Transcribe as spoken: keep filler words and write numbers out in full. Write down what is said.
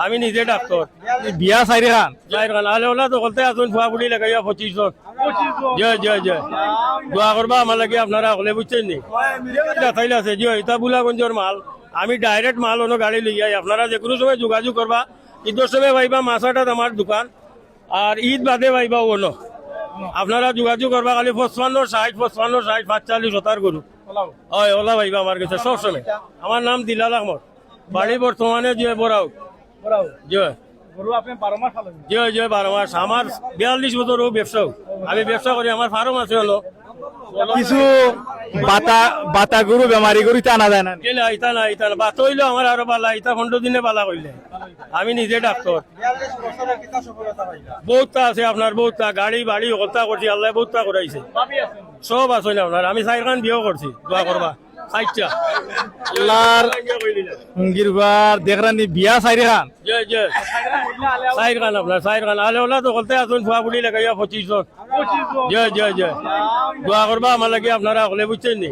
আমি নিজে ডাক্তার। বিয়া চাইরখান? চাইরখান। আলে ওলা তো করতে আসুন, ফুয়া ফুড়ি লাগাইয়া পঁচিশ জন। জয়, জয়, জয়। দোয়া করবা আমার লাগি আপনারা হকলে, বুঝছইন নি? ইটা তাইল আছে, জয়, ইটা বুলাগঞ্জর মাল। আমি ডাইরেক্ট মাল অনো গাড়ি লইয়াই, আপনারা যে কোনো সময় যোগাযোগ করবা। ঈদর সময় পাইবা মাসাটাত আমার দোকান, আর ঈদ বাদে পাইবা অনো। আপনারা যোগাযোগ করবা খালি পঁচপান্ন ষাইট, পঁচপান্ন ষাইট, পাঁচচল্লিশ হতার গরু। ওলাও। হয়, ওলা পাইবা আমার কাছে সব সময়। আমার নাম দিলাল আহমদ। বাড়ি বর্তমানে জয় বরাউট। বরাউট। জয়। গরু আপনি বারো মাস পালন? জয়, জয়, বারো মাস। আমার বিয়াল্লিশ বছর ও ব্যবসা। আমি ব্যবসা করি, আমার ফার্ম আছে হলো। কিছু বাতা, বাতা গরু বেমারি গরু ইতা আনা যায় না? কে না, ইতা না, ইতা না। বাতা হইলো আমার আরো বালা, ইতা পনেরো দিনে বালা কইলে। আমি নিজে ডাক্তার। বিয়াল্লিশ বছরের কিতা সফলতা পাইলা? বহুতটা আছে আপনার, বহুতটা। গাড়ি, বাড়ি, হকলতা করছি, আল্লাহ বহুতটা করাইছে। ভাবি আছেন? সব আছেন আপনার। আমি চাইরখান বিয়াও করছি, দোয়া করবা। চাইরটা। আল্লাহর গিরবার দেখরানি বিয়া চাইরখান। জয়, জয়। চাইরখান আপনার, চাইরখান। আলে ওলা তো করতে আসুন, ফুয়া ফুড়ি লাগাইয়া পঁচিশ জন। জয়, জয়, জয়। দোয়া করবা আমার লাগি আপনারা হকলে, বুঝছইন নি?